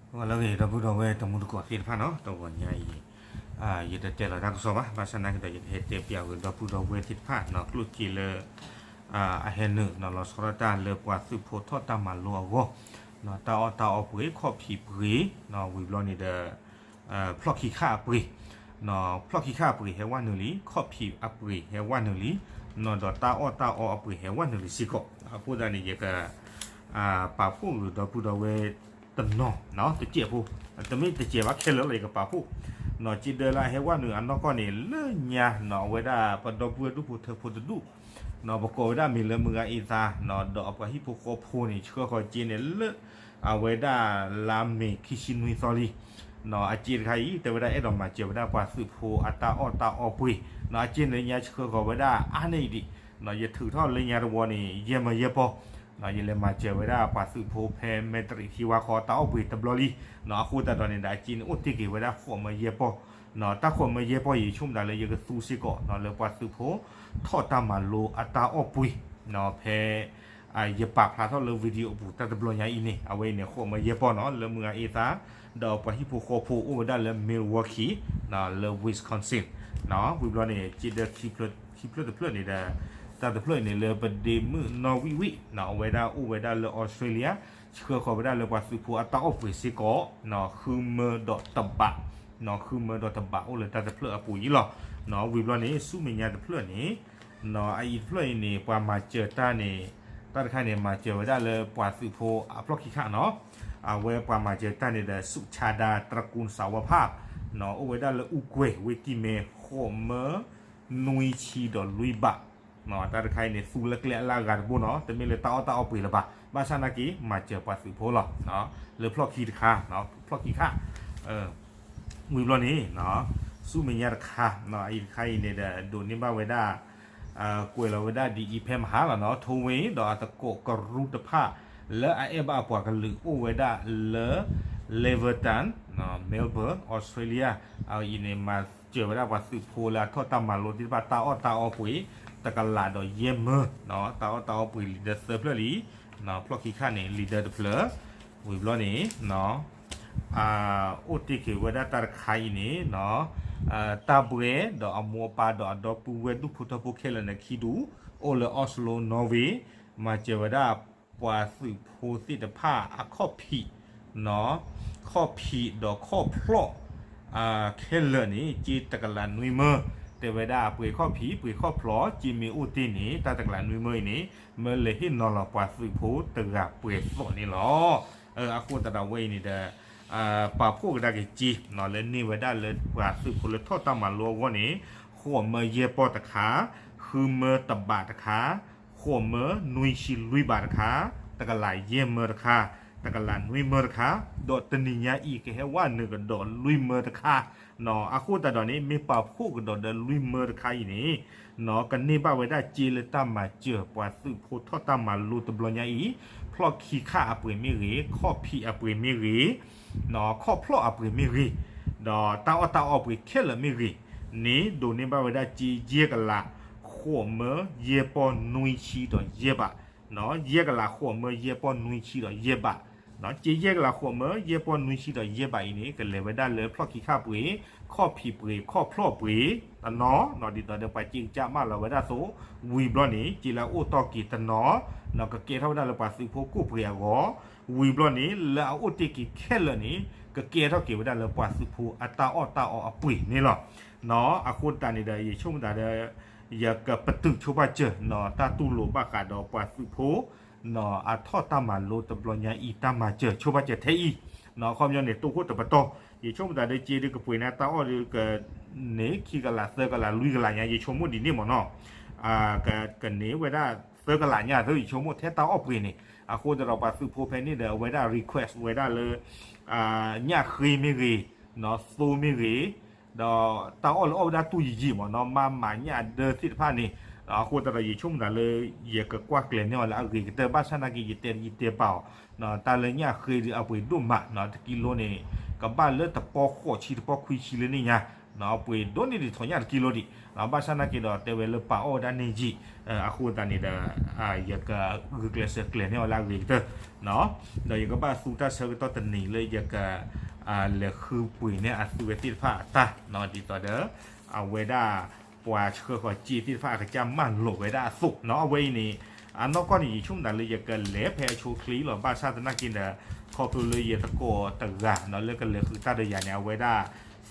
ဂီၤလၢအဂ့ၤ ဒီပုၢ်ဒီဝဲၢ်တံၤသကိးသ့ၣ်တဖၣ်နီၤ, တဂီၤညါအံၤ ယတတဲလီၤတၢ်ကစီၣ်ဘၣ်, ဘၣ်ဆၣ်သနာ်က့ဒီး ယကဟဲတဲပျးဝဲဒီပုၢ်ဒီဝဲၢ်သ့ၣ်တဖၣ်နီၤ ကျိၣ်စ့လၢ အဟဲနုာ်နီၤ လီၤဆီဒၣ်တၢ်လၢပှၤသုးဖိထီၣ်တၢ်မၤလိအဂီၢ်, တၢ်အီၣ်တၢ်အီပှ့ၤ ခီၣ်ဖံးပှ့ၤ, ဝံၤဘျီန့ၣ်ဒီး ဖျီၣ်ခံခၣ်အပှ့ၤ, ဖျီၣ်ခံခၣ်အပှ့ၤဟဲဝဲနုာ်လံ, ခီၣ်ဖံးအပှ့ၤဟဲဝဲနုာ်လံ, ဒီးတၢ်အီၣ်တၢ်အီအပှ့ၤဟဲဝဲနုာ်လံစ့ၢ်ကီး, အဃိသတးန့ၣ် ယက ပာ်ဖှိၣ်ဂ့ၤဒီပုၢ်ဒီဝဲၢ်တနီၤ, တစဲးဖိ, တမ့ၢ်တစဲးဘၣ်ခဲလၢာ်လီၤ ယကပာ်ဖှိၣ်, စ့ဒၢလၢအဟဲဝဲနုာ်အနီၢ်ကီၢ်န့ၣ် လၢညါနီၤ အဝဲဒၣ်ပဒီပုၢ်ဝဲၢ်ဒူၣ်ဖိထၢဖိတဒူၣ်, ပကိးဝဲဒၣ်မ့ၢ်လၢမုၢ်ဂၤအ့သါ, ဒီးအပှၤဟံၣ်ဖိဃီဖိန့ၣ် ဆှၢဃီၤစ့န့ၣ်လၢ အဝဲဒၣ်လါမ့ၤခံဆံနွံသီလံ, အစ့တခါအံၤ တဲဝဲဒၣ်အဲၣ်ဒိးမၤစၢၤဝဲဒၣ်ပှၤသုးဖိအတၢ်အီၣ်တၢ်အီပှ့ၤ, အစ့န့ၣ်ညါဆှၢဃီၤဝဲဒၣ်အါန့ၢ်အံၤဒံး, ယထုးထီၣ်လၢညါတဝီန့ၣ် ယဲၢ်မၢယဲၢ်ပီၢ်, ယလဲၤမၤစၢၤဝဲဒၣ်ပှၤသုးဖိဖဲမဲတရံးခံဝါဃီတၢ်အီၣ်ပှ့ၤတဘျီလံ, အဃိသတးဒီးန့ၣ်ဒီး အစ့န့ၣ်အိၣ်တ့ၢ်က့ၤဝဲဒၣ်ဃိးမၢယဲၢ်ပီၢ်, တၢ်ဃိးမၢယဲၢ်ပီၢ်အံၤ ယဆိကမိၣ်သးလၢယကသူစ့ၢ်ကီး လၢပှၤသုးဖိထီၣ်တၢ်မၤလိအတၢ်အီၣ်ပှ့ၤ, ဖဲ ယပာ်ဖျါထီၣ်လၢ video အပူၤတၢ်တဘျီညါအံၤန့ၣ် အဝဲအံၤန့ၣ် ဃိးမၢယဲၢ်ပီၢ်နီၤ လၢမုၢ်ဂၤအ့သါ, ဒီးပှၤဟံၣ်ဖိဃီဖိအိၣ်ဝဲဒၣ်လၢ Milwaukee လၢ Wisconsin, ဝံၤဘျီန့ၣ် စ့ဒၢခံဖျၢၣ်တဖျၢၣ်န့ၣ်ဒီး တၢ်တဖျၢၣ်အံၤန့ၣ် လၢပဒ့မုၣ်နီၢ်ဝံၣ်ဝံၣ် အဝဲဒၣ်အိၣ်ဝဲဒၣ်လၢ Australia ဆှၢဃီၤဝဲဒၣ်လၢပှၤသုးဖိအတၢ်အီၣ်ပှ့ၤစ့ၢ်ကီး ဃုမၢဒီးတဘး, ဃုမၢဒီးတဘးအိၣ်လၢတၢ်တဖျၢၣ်အပူၤအံၤလီၤ. ဝံၤဘျီန့ၣ် ဆူမဲာ်ညါတဖျၢၣ်န့ၣ် အအံၤတဖျၢၣ်အံၤန့ၣ် ပှၤမၤစၢၤတၢ်န့ၣ် တၢ်တခါန့ၣ် မၤစၢၤဝဲဒၣ်လၢပှၤသုးဖိအဖျီၣ်ခံခၣ်နီၤ, အဝဲပှၤမၤစၢၤတၢ်န့ၣ်ဒီး ဆူၣ်ဆါဒါ တြကူၣ်စၢဝါဖၣ် အိၣ်ဝဲဒၣ်လၢအူကွဲၤဝ့ၢ်ကံၢ်မဲ ဃိးမၢ နွံဆံဒီးလွံၢ်ဘး, တၢ်တခါအံၤန့ၣ် သူလၢကျဲအလၢအဂၤတဘိနီၤ, တမ့ၢ်လၢတၢ်အီၣ်တၢ်အီပှ့ၤလၢၤဘၣ်, ဘၣ်ဆၣ်သနာ်က့ မၤစၢၤပှၤသုးဖိလီၤ. လၢဖျီၣ်ခံတခါ, ဖျီၣ်ခံခၣ် ဝံၤဘျီန့ၣ် ဆူမဲာ်ညါတခါ, အအံၤတခါအံၤန့ၣ်ဒီး ဒိးန့ၢ်ဘၣ်ဝဲဒၣ် ကွဲးလီၤဝဲဒၣ်ဒ်အံၤဖဲမဟါလီၤနီၤ, ထိဝ့ၤ ဒီးအသကိးကရူၢ်တဖၣ် လၢအအဲၣ်ဘၣ်အပှၤကလုာ်အိၣ်ဝဲဒၣ်လၢ Laverton, Melbourne, Australia, အအံၤန့ၣ် မၤစၢၤဝဲဒၣ်ပှၤသုးဖိလၢအထီၣ်တၢ်မၤလိသ့ၣ်တဖၣ် တၢ်အီၣ်တၢ်အီပှ့ၤ တကလးဒီးယဲၢ်မၢ, တၢ်အီၣ်တၢ်အီပှ့ၤလံာ်ဒၢသၢဖျၢၣ်လံ, ဖျီၣ်ခံခၣ်န့ၣ် လံာ်ဒၢတဖျၢၣ်, ဝံၤဘျီန့ၣ် အိၣ်တ့ၢ်က့ၤဝဲဒၣ်တၢ်တခါအံၤန့ၣ် တၢ်ဘှဲဒီးအမိၢ်အပၢ်ဒီးအဒီပုၢ်ဝဲၢ်ဒူၣ်ဖိထၢဖိခဲလၢာ်န့ၣ်ခံဒူၣ် အိၣ်လၢ Oslo, Norway, မၤစၢၤဝဲဒၣ်ပှၤသုးဖိသ့ၣ်တဖၣ်အခီၣ်ဖံး, ခီၣ်ဖံးဒီးခီၣ်ဖျီၣ် ခဲလၢာ်န့ၣ် စ့တကလးနွံမၢ, တဲဝဲဒၣ်ပှ့ၤခီၣ်ဖံး ပှ့ၤခီၣ်ဖျီၣ် စ့မ့ၢ်အိၣ်တ့ၢ်န့ၣ် တၢ်တကလးနွံမၢအံၤန့ၣ် မၢလဲၤဟ့ၣ်နီၤလီၤပှၤသုးဖိတဂၤပှဲၤသိးန့ၣ်လီၤ. အဃိသတးဒီးဝဲအံၤန့ၣ်ဒီး ပာ်ဖှိၣ်ကဒါက့ၤစ့ လၢန့ၢ်ဝဲဒၣ်လၢပှၤသုးဖိလၢထီၣ်တၢ်မၤလိအဂီၢ်န့ၣ် ဃိးမၢယဲၢ်ပီၢ်တခါ, ဃုမၢတဘးတခါ, ဃိးမၢနွံဆံလွံၢ်ဘးတခါ, တကလးယဲၢ်မၢတခါ, တကလးနွံမၢတခါ, ဒီးတနံၤညါအံၤကဟဲဝဲနုာ်ကဒီးလွံၢ်မၢတခါ, အဃိသတးဒီးန့ၣ် မ့ၢ်ပာ်ဖှိၣ်ကဒီးဒီးလွံၢ်မၢတခါအံၤန့ၣ် ကန့ၢ်ဘၣ်ဝဲဒၣ်စ့လၢတၢ်မၤစၢၤပှၤသုးဖိထီၣ်တၢ်မၤလိတဘျီညါအံၤ, ဖျီၣ်ခံခၣ်အပှ့ၤမ့ၢ်ဂ့ၤ, ခီၣ်ဖံးအပှ့ၤမ့ၢ်ဂ့ၤ, ခီၣ်ဖျီၣ်အပှ့ၤမ့ၢ်ဂ့ၤ, ဒီးတၢ်အီၣ်တၢ်အီပှ့ၤခဲလၢာ်မ့ၢ်ဂ့ၤန့ၣ် ဒိးန့ၢ်ဘၣ်ဝဲဒၣ်စ့ယဲၢ်ကလး ဃိးမၢယဲၢ်ပီၢ်နွံဆံဒီးယဲၢ်ဘး, ယဲၢ်ကလးဃိးမၢယဲၢ်ပီၢ်နွံဆံဒီးယဲၢ်ဘး, စ့ယဲၢ်ကလးဃိးမၢယဲၢ်ပီၢ်နွံဆံဒီးယဲၢ်ဘးအံၤန့ၣ် ကလဲၤဝဲဒၣ်လၢဖျီၣ်ခံခၣ်ပှ့ၤ, ခီၣ်ဖံးပှ့ၤ, ခီၣ်ဖျီၣ်ပှ့ၤတနီၤ, ဒ်သိးဒီးပှၤစ့ကစၢ်မၢလီၤဝဲဒၣ်အသိး, ဝံၤဘျီန့ၣ် စ့လၢအအိၣ်တီၢ်က့ၤတနီၤ ကကဲထီၣ်ဝဲဒၣ်လၢပှၤသုးဖိကိၣ်ပှ့ၤအဂီၢ်, ဝံၤဘျီန့ၣ် လၢအအိၣ်တ့ၢ်က့ၤခဲလၢာ်န့ၣ် ကကဲထီၣ်က့ၤဝဲဒၣ်လၢပှၤသုးဖိအတၢ်အီၣ်တၢ်အီအပှ့ၤန့ၣ်လီၤ. အဃိသတးန့ၣ်ဒီး ယဆိကမိၣ်သးဒီး ယကပတုာ်ဆိပာ်စၢၤ တၢ်တူၢ်လိာ်ဘၣ်ဃးဒီးပှၤသုးဖိ အထီၣ်တၢ်မၤလိတဘျီညါအံၤ တၢ်မၤစၢၤဆိပာ်စၢၤထဲအံၤ, အခီပညီန့ၣ် တိၢ်ခိၣ်တပတီၢ်, ယဆိကမိၣ်သးဒီးစ့ဒုးကပှ့ၤန့ၢ်တၢ်အီၣ်ဒုးက န့ၣ် ခံကလး သၢကလး လွံၢ်ကလးညါ ယဆိကမိၣ်ဒ်န့ၣ်မ့ၢ်နီၤ, ကန့ၢ်ဝဲဒၣ် သၢကလးညါ သၢ ယဆိကမိၣ်ထဲတၢ်အီၣ်ပှ့ၤန့ၣ်, အဃိသတးဒီးပှၤသုးဖိဖဲန့ၣ်ဒီး အဝဲဒၣ် request ဝဲဒၣ်လၢ ညၣ်ဃ့မ့ၢ်ဂ့ၤ, သိမ့ၢ်ဂ့ၤ, ဒီးတၢ်အီၣ်လၢအီၣ်ဝဲဒၣ်တူၢ်ယံာ်ယံာ်မ့ၢ်နီၤ, မၤမၤညၣ်ဒၢသ့ၣ်တဖၣ်န့ၣ်, အဃိသတးဒီးယဆိကမိၣ်သးလၢ ယကကွၢ်ကျဲၤန့ၢ်အီၤလၢအဂ့ၤကတၢၢ် ဘၣ်ဆၣ်သနာ်က့ ယတဲယတဲပာ်အီၤ, တၢ်လၢညၣ်ဃ့ဒုးအပှ့ၤဒိၣ်မး, တကံလိန့ၣ် ကဘၣ်လၢတပီဃိးဆံတပီခွံဆံလၢန့ၣ်ညါ အပှ့ၤဒိၣ်န့ၢ်ဒံးထီၣ်ညၣ်တကံလိဒံး, ဘၣ်ဆၣ်နာ်က့ဒီးတဲဝဲလၢပာ်အီၣ်ဝဲဒၣ်န့ၣ်ယံာ်, အဃိသတးန့ၣ်ဒီး ယကဂုာ်ကျဲးစၢးကျဲၤန့ၢ်အီၤလၢအဂ့ၤကတၢၢ်, ဒီးယကဘၣ်သူတၢ်ဆၢကတီၢ်တနံၤလၢယက လဲၤဃုပှ့ၤန့ၢ်အသုဝဲသ့ၣ်တဖၣ်အတၢ်, ဒ်သိးဒီး အဝဲဒၣ် ပှၤဆှၢဃီၤစ့သ့ၣ်တဖၣ်အကစၢ်မၢလိာ်ဝဲဒၣ်အသိးနီၤ. အဝဲအံၤန့ၣ် အနီၢ်ကီၢ်န့ၣ် ယဆိကမိၣ်သးလၢယကလဲၤဖဲအဆိအချ့လီၤ. ဘၣ်ဆၣ်သနာ်က့ဒီး ခီဖျိလၢယသကိးတဂၤနီၤ လၢကလဲၤဃုတၢ်ဒီးယၤန့ၣ် အဝဲဒၣ်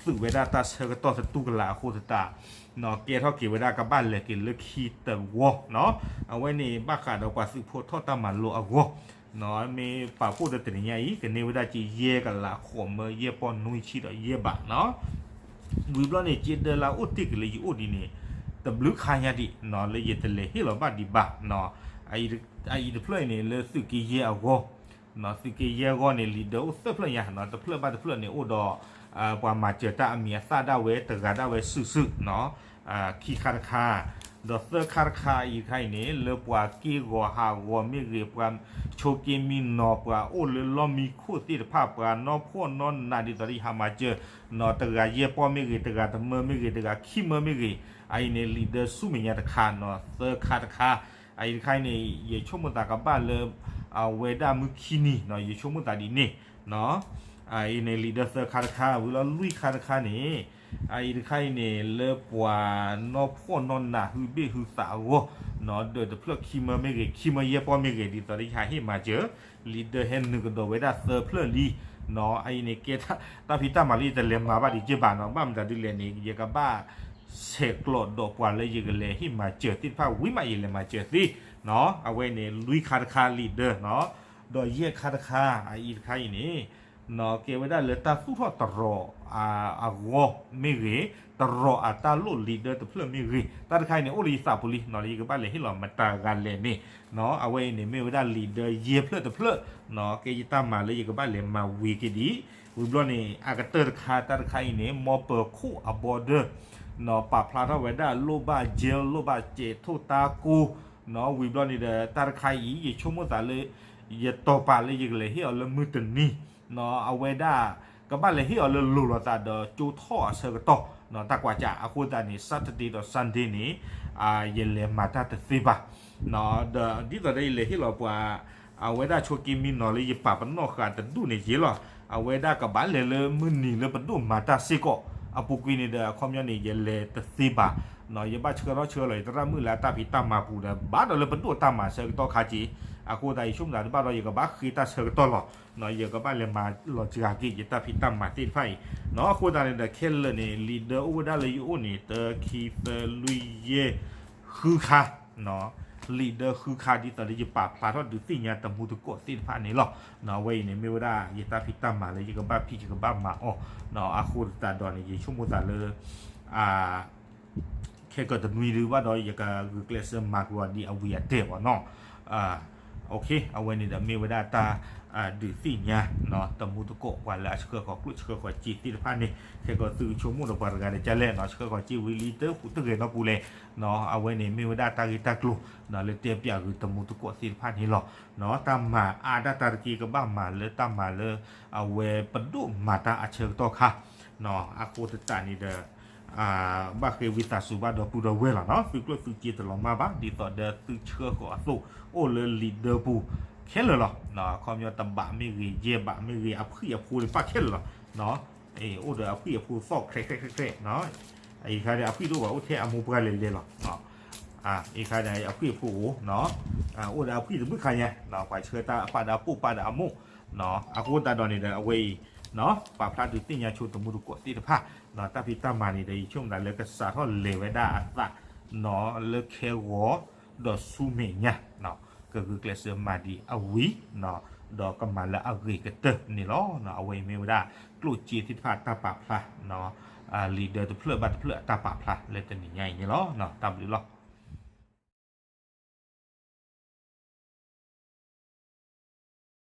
သုးဝဲဒၣ်တၢ်ဆၢကတီၢ်သတူၢ်ကလာ်အဃိသတး ကဲထီၣ်က့ၤဝဲဒၣ်ကဘၣ်လဲၤက့ၤလၢခံတဝီနီၤ. အဝဲန့ၣ်ဘၣ်ဃးဒီးပှၤသုးဖိထီၣ်တၢ်မၤလိအဂီၢ် မ့ၢ်ပာ်ဖှိၣ်ဒီးတနံၤညါအံၤ ကန့ၢ်ဝဲဒၣ်က့ၤယဲၢ်ကလးဃိးမၢယဲၢ်ပီၢ်နွံဆံဒီးယဲၢ်ဘးနီၤ. ဝံၤဘျီန့ၣ် က့ဒၢလၢအအိၣ်တ့ၢ်က့ၤလၢယအိၣ်ဒ်န့ၣ် တဘျုးခါညါဒံးနီၤ လၢယတလဲၤဟ့ၣ်လီၤဘၣ်ဒံးဘၣ်နီၤ. အအံၤတဖျၢၣ်အံၤန့ၣ် လၢသုးက့ယဲၢ်အဂီၢ် သုးက့ယဲၢ်အဂီၢ်န့ၣ် လံာ်ဒၢအိၣ်သၢဖျၢၣ်ညါနီၤ. တဖျၢၣ်ဘၣ်တဖျၢၣ်န့ၣ် အိၣ်ဒီး ပှၤမၤစၢၤတၢ်အမံၤအသၣ်ဒၣ်ဝဲ တဂၤဒၣ်ဝဲစုာ်စုာ်နီၤ ခံခါတခါ, ဒီးသၢခါတခါအံၤတခါအံၤန့ၣ် လၢပှၤက့ၢ်ဂီၤဟးဂီၤမ့ၢ်ဂ့ၤ, ပှၤဆိးက့မံနီၤ, ပှၤအိၣ်လၢလီၢ်မံခိၣ်သ့ၣ်တဖၣ် ပှၤနီၢ်ဖှီၣ်နီၢ်နးဒ်သိးဒီးယဟးမၤစၢၤနီၤ တဂၤယဲၢ်ပီၢ်မ့ၢ်ဂ့ၤ, တဂၤတမၢမ့ၢ်ဂ့ၤ, တဂၤခံမၢမ့ၢ်ဂ့ၤ, အအံၤန့ၣ် လံာ်ဒၢဆူမဲာ်ညါတခါနီၤ သၢခါတခါ, အအံၤတခါအံၤန့ၣ် ယဆိကမိၣ်သးကဘၣ်လၢ အဝဲဒၣ်မုၢ်ခံနံၤနီၤ ယဆိကမိၣ်သးဒ်န့ၣ် အအံၤန့ၣ် လံာ်ဒၢသၢခါတခါ, ဝံၤလီၤလွံၢ်ခါတခါန့ၣ် အအံၤတခါအံၤန့ၣ် လၢပှၤနီၢ်ဖှီၣ်နီၢ်နးဟုဘ့ၣ်ဟုသးအဂီၢ်နီၤ ဒၢးတဖျၢၣ်ခံမၢမ့ၢ်ဂ့ၤ, ခံမၢယဲၢ်ပီၢ်မ့ၢ်ဂ့ၤ ဒ်သိးဒီးယဟးဟ့ၣ်မၤစၢၤ, လံာ်ဒၢဟဲနုာ်ကဒီးဝဲဒၣ်သၢဖျၢၣ်လံနီၤ. အအံၤန့ၣ် ကဲတၢ်ဖံးတၢ်မၤလၢယတလဲၤမၤဘၣ်ဒံးက့ဘၣ်နီၤ, ဘၣ်မတၤဒ်လဲၣ်န့ၣ် ယကဘၣ် ဆဲးကျိးဒီးပှၤလၢယကလဲၤဟ့ၣ်မၤစၢၤသ့ၣ်တဖၣ် ဝံၤမးယလဲၤမၤစၢၤသ့နီၤ. အဝဲန့ၣ် လွံၢ်ခါတခါလံာ်ဒၢနီၤ, ဒီးယဲၢ်ခါတခါ အအံၤတခါအံၤန့ၣ် ကဲဝဲဒၣ်လၢတၢ်သူၣ်ထီၣ်တရီးအဂီၢ်မ့ၢ်ဂ့ၤ, တရီးအတၢ်လိၣ်လံာ်ဒၢတဖျၢၣ်မ့ၢ်ဂ့ၤ, တၢ်တခါအံၤန့ၣ် အိၣ်လၢယသးပူၤလံနီၤ လၢယကဘၣ်လဲၤဟ့ၣ်လီၤမတၤဂၤလဲၣ်န့ၣ်နီၤ. အဝဲအံၤန့ၣ် မ့ၢ်ဝဲဒၣ်လံာ်ဒၢယဲၢ်ဖျၢၣ်တဖျၢၣ်နီၤ, ကဲယတၢ်မၤလၢယကဘၣ်လဲၤမၤဝံၤက့ၤဒံး, ဝံၤဘျီန့ၣ် အကတၢၢ်တခါ တၢ်တခါအံၤန့ၣ် မီပၢၤခိၣ်အဘီဒၢ နီၤ ပာ်ဖျါထီၣ်ဝဲဒၣ်လိၣ်ဘၣ် gel လိၣ်ဘၣ်စဲးထိၣ်တၢ်ကိၢ်နီၤ. ဝံၤဘျီန့ၣ်ဒီး တၢ်တခါအံၤ ယဆိကမိၣ်သးလၢ ယတီၤပာ်လၢယကလဲၤဟ့ၣ်အီၤလၢမုၢ်တနံၤနီၤ, အဝဲဒၣ် ကဘၣ်လဲၤဟ့ၣ်အီၤလၢလိၤလိာ်သးဒီးကၠိထီၣ်အဆၢကတီၢ်နီၤ, တၢ်ကွၢ်ကၢ်. အဃိသတးန့ၣ် Saturday ဒီး Sunday န့ၣ် ယလဲၤမၤတၢ်တသ့ဘၣ်နီၤ, ဒီးဒ်သိးဒီးယလဲၤဟ့ၣ်လီၤပှၤ အဝဲဒၣ်ဆိးက့မံနီၤလၢယပာ်ပနီၣ်ဃာ်တဒူၣ်န့ၣ်ယ့လီၤ. အဝဲဒၣ်ကဘၣ်လဲၤလၢမုၢ်နံၤလၢပဒိၣ်မၤတၢ်စ့ၢ်ကီး, အပူၤကွံာ်န့ၣ်ဒီး အခီပညီန့ၣ် ယလဲၤတသ့ဘၣ်နီၤ, ယဘၣ်ဆှၢထီၣ်ဆှၢလီၤ ယသရၣ်မုၣ်လၢအတၢ်ဖံးတၢ်မၤပူၤဒီး ဘၣ်ဒီးလၢပဒိၣ်တၢ်မၤဆၢကတီၢ်ခါက့ၤ, အဃိသတး ယဆိကမိၣ်သးတဘၣ်ဒီး ယကဘၣ်ဃ့တၢ်ဆၢကတီၢ်လီၤနီၤ, ယကဘၣ်လဲၤမၤလီၤစှၤက့ၤ ယတၢ်ဖံးတၢ်မၤသ့ၣ်တဖၣ်အံၤနီၤ. အဃိသတးန့ၣ်ဒီး ခဲလၢာ်န့ၣ် လံာ်ဒၢအိၣ်ဝဲဒၣ်လၢယအိၣ်န့ၣ် တၢ ခံ သၢ လွံၢ် ယဲၢ် ဃုခါ လံာ်ဒၢဃုခါ ဒ်သိးလၢယပာ်ဖျါထီၣ်ဒုးသ့ၣ်ညါတမူတကိးသ့ၣ်တဖၣ်န့ၣ်လီၤ. အဝဲအံၤန့ၣ် မ့ၢ်ဝဲဒၣ်ယတၢ်ဖံးတၢ်မၤလၢယကဘၣ်ဖံးယကဘၣ်မၤအီၤ, အဃိသတးဒီးန့ၣ် ယဆိကမိၣ်သးလၢ ခဲကတနွံဒုးဘၣ်ဒီး ယကဂုာ်ကျဲးစၢးမၤကွၢ်ဒံးအဝံၤအတဲာ်ဘၣ်နီၤ. အဝဲန့ၣ်ဒီးမ့ၢ်ဝဲဒၣ်တၢ် ဒုးသ့ၣ်ညါ တမူတကိးပှၤလၢအဆှၢဃီၤကျိၣ်ဆှၢဃီၤစ့သ့ၣ်တဖၣ်န့ၣ် ခဲကီးသုကဆိကမိၣ်ဒီးပှၤတဂၤဒီးကလဲၣ်နီၤ ဆှၢဃီၤစ့ဝံၤလံတဂ့ၤနီတပူၤလဲၣ်, အဝဲန့ၣ်မ့ၢ်ဝဲဒၣ်တၢ်ဂ့ၢ်တၢ်ကျိၤ လၢတဲပၠးဂုာ်တမူတကိးသ့ၣ်တဖၣ်န့ၣ်လီၤ. တၢ်မၤအါဒၣ်တၢ်တက့ၢ်ကဘၣ်မၤလၢတၢ်မၤလၢ အဝဲပဒိၣ်မၤတၢ်အဆၢကတီၢ်ခါ အဃိသတးန့ၣ်ဒီး ဘၣ်ဃ့ဝံသးစူၤဘၣ်ဒီပုၢ်ဒီဝဲၢ်လီၤနီၤ, သုကျိၣ်သုစ့တလီၤမၢ်ဘၣ် ဒ်သိးဒီးသုဆှၢဃီၤအသိး အိၣ်လၢလံာ်ဒၢပူၤခဲလၢာ်လီၤ. အခီပညီတဘးမ့ၢ်ဂ့ၤ ယဲၢ်ဘးမ့ၢ်ဂ့ၤ အဖှံၣ်အဖိန့ၣ်ပၣ်ခဲလၢာ်လီၤ. အိၣ်ဒီးအဖှံၣ်အဖိသီၣ်ခြဲးခြဲးခြဲးခြဲး, အံၤခါဒီးအဖှံၣ်တအိၣ်ဘၣ် အိၣ်ထဲအမိၢ်ပှၢ်လဲၤလဲၤလီၤ. အံၤခါဒီးအဖှံၣ်အဖိအိၣ် အိၣ်ဒီးအဖှံၣ်တဘျုးခါညါ ပှၤဆှၢတၢ်ပာ်ဒီးအပိၢ်ပာ်ဒီးအမိၢ် အဃိသတးဒီးန့ၣ်ဒီး အဝဲအံၤ ပာ်ဖျါဒုးသ့ၣ်ညါဆိတမူတကိးသ့ၣ်တဖၣ် တၢ်ဖံးတၢ်မၤန့ၣ်ဒီး ယဆိကမိၣ်သးလၢကစးထီၣ်လဲၤဝဲဒၣ်အသး လၢခဲဂီၤဒီးဆူမဲာ်ညါ ကဂုာ်ကျဲးစၢးမၤဒံးအဝံၤ ဒီးကမၤလၢအဂ့ၤကတၢၢ်န့ၣ်လီၤ. အဝဲအံၤမ့ၢ်ဝဲဒၣ် ကျိၣ်စ့သ့ၣ်တဖၣ်တၢ်ပာ်ဖျါ လံာ်ဒၢတဖျၢၣ်ဘၣ်တဖျၢၣ်အတၢ်ပာ်ဖျါလၢတနံၤညါအံၤန့ၣ်လီၤ. တၢ်ဘျုးလီၤ.